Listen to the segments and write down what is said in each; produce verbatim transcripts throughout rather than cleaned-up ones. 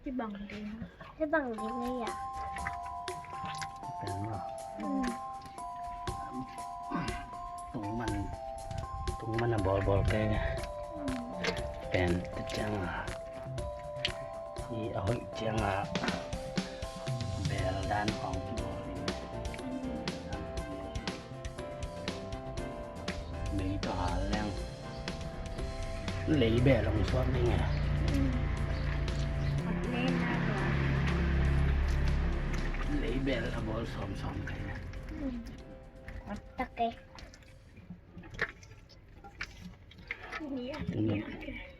Hih bang ding. Hih bang ding ei ah. Pen maw. Hmm. Tungman, tungman a bawlbawl kei. Hmm. Pen tua ciang a, i a hoih ciang a beel dan khawng kibawl in. Mei tawh hal leng lei beel hong suak ding e. Lei beel a bawl sawmsawm kei.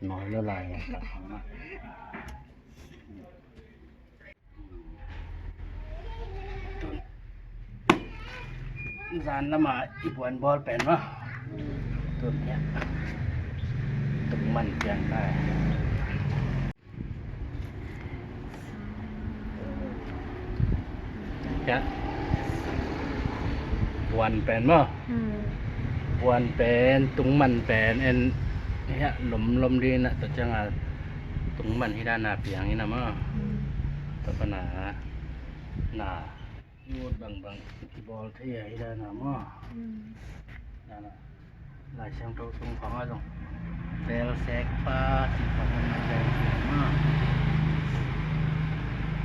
Nawi lo lai. Zan lama i buan bawl pen maw. Tun hiah tungman piang lai. Hiah buan pen maw. Hmm. Buan pen, tungman pen en hiah lomlom ding na, tua ciang a tungman hi dan a piang in a maw. Hmm. Tua pan a na. Ut bangbang kibawl thei a hi dan a maw. Hmm. Dan a Lai Siangtho sung khawng a zong beel sekpa cih khawng om a, beel sekpa maw.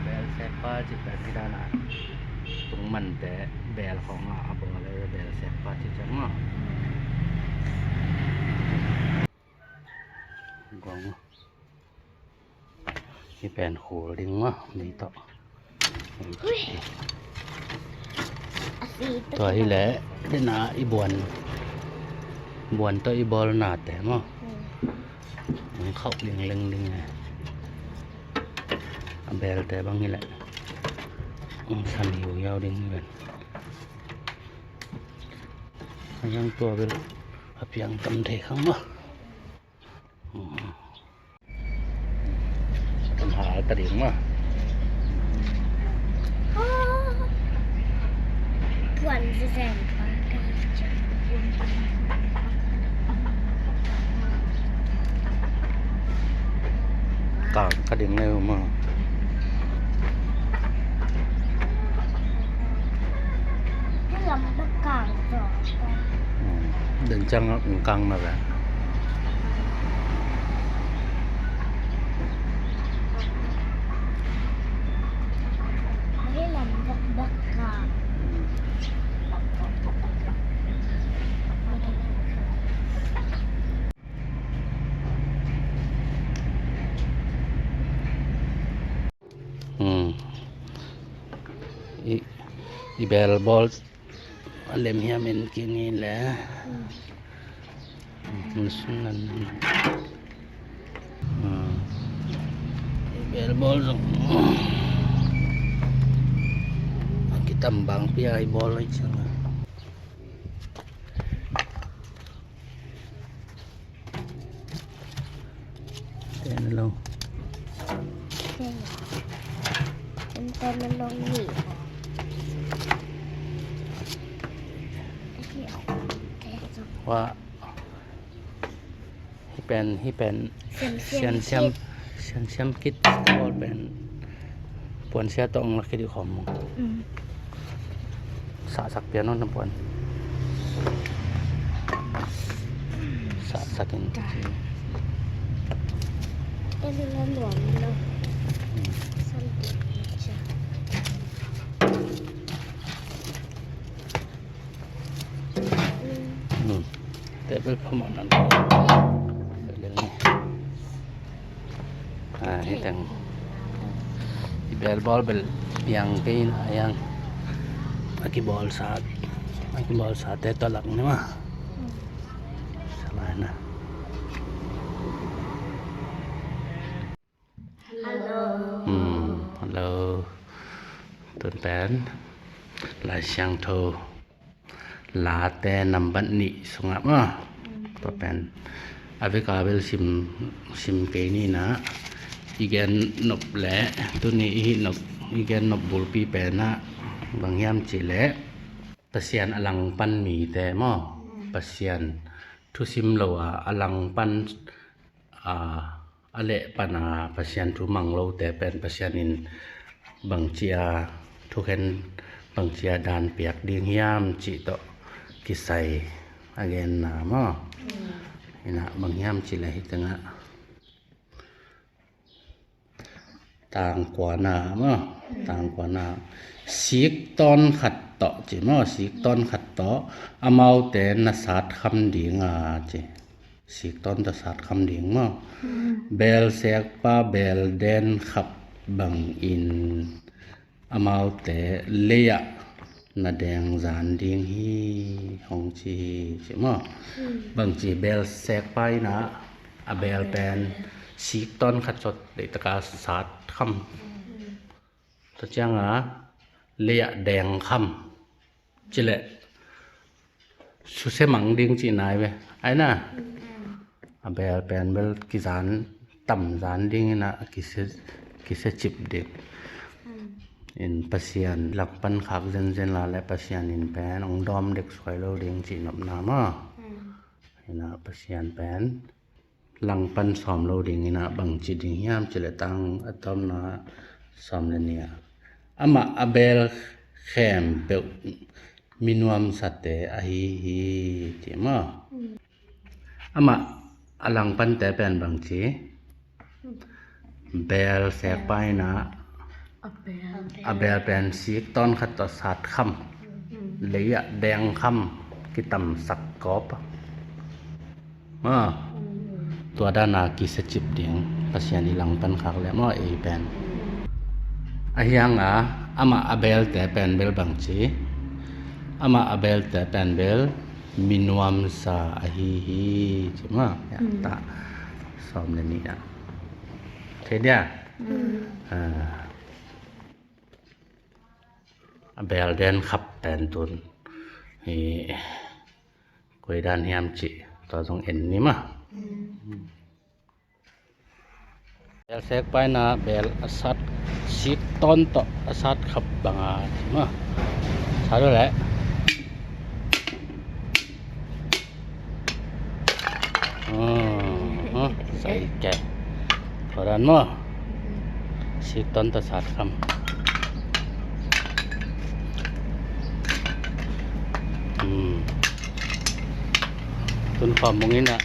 Beel sekpa cih pen hi dan a tungmante beel khawng a a bawl a, beel sekpa cih ciang maw. Guang maw. Hih pen khul ding maw, mei tawh. Tua hi leh dena i buan, buan tawh i bawlnate maw. Hmm. Hong khauh liangliang ding e. A beelte bang hi leh hong san hiuhiau ding hi ven. A yang tua bel a piang tam thei khang maw. Kan hal ta ding maw. Kang ka ding leu maw. Hih lam bek kang zaw. Hmm. Den ciang a kang na ve. Hih lam bek bek kang. Hmm. I, i beel bawl a lem hiam en kik ni le. Hmm. Hmm. I beel bawl zong a kitam bang pia i bawl lai ciang a. Ten lo. Ten, ten lo ni. Wa. Hih pen, hih pen siam, siam, siam, siam, siam kit. Siam siam kit bawl pen puansia tawh hong lak khit dih khawm mong. Mm. Sahsak pian aw na puan. Sahsak in. Tua. Tua hi la nuam lo. Mm. Sam ti cia. Hmm. Teh bel phamawh nan. Bel ni. Ah, hi teng. I beel bawl bel piang kei in a yang. A kibawlsa. A kibawlsate tawh lak ni maw. Salai na. Hello. Hmm, hello. Tun pen Lai Siangtho Late nambat nih sungah maw. Hmm. Tua pen a vek a bel sim, sim kei ni na. I gen nop leh tuni i hih nop, i gen nop bulpi pen ah bang hiam cih leh Pasian a langpan mite maw. Hmm. Pasian thusim lo a, a langpan a, a leh pana Pasian thu mang lote pen Pasian in bangci a thukhen, bangci a dan piak ding hiam cih tawh kisai a genna maw? Ina bang hiam cih leh hih tengah tangkuana maw? Tangkuana sik tawn khat tawh ci maw? Sik tawn khat tawh amaute na satkham dinga ci. Sik tawn tawh satkham ding maw? Beel sekpa beel den khap bangin amaute lei-ah na deng zan ding hi hong ci hi ci maw? Bangci beel sekpa ina a beel pen sik tawn khat sawt leitak a satkham. Tua cianga lei-ah deng kham. Cileh susia mang ding cih nai ve. Aina a beel pen bel kizan tam zan ding ina kisia, kisia cip ding. In Pasian langpan khak zenzen la le Pasian in pen ong dawm dek suai lo ding cih nopna maw? Ina Pasian pen langpan sawm lo ding ina bangci ding hiam cileh tang a tawmna sawm le nih a amah a beel khempeuh minuamsate ahi hi ci maw? Amah a langpante pen bangci beel sekpa ina a beel pen sik tawn khat tawh satkham, lei-ah dengkham kitamsak kawp. Maw? Tua dana kisia cip ding Pasian i langpan khak le maw ei pen. A hianga amah a beelte pen bel bangci, amah a beelte pen bel minuamsa ahi hi ci maw? Ya, ta sawm le nih a thei dia. A beel den khap pen tun hi koi dan hiam cih tua zong en ni maw? Beel sekpa ina beel a sat sik tawn tawh a satkhap banga ci maw? Sat uh leh. Sai kei. Tua dan maw? Sik tawn tawh satkham. Tun khawm mung ina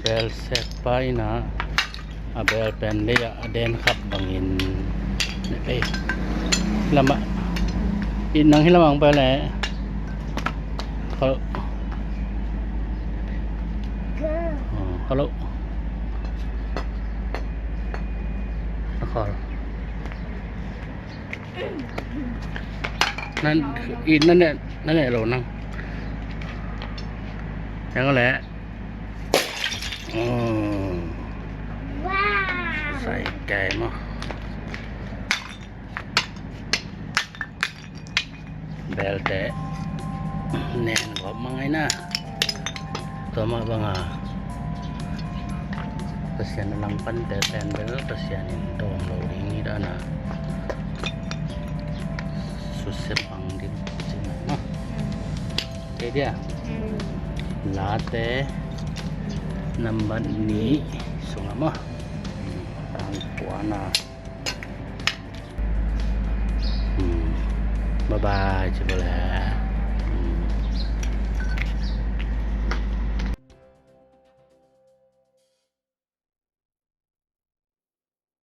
beel sekpa ina a beel pen lei-ah a den khap bangin ei lamah i nang hi lamah ang pale. Hello. Hello. Hello. Nan i nan ne nan ne lo nang. Yang le. Sai kei maw? Beelte nen gawp mangai na. Tua mah banga Pasian a langpante pen bel Pasian in dawm lo ding hi dana. Susia mang ding cina na. Kei dia. Late nambat nih sunga maw? Tangkuana. Bye bye ci bole.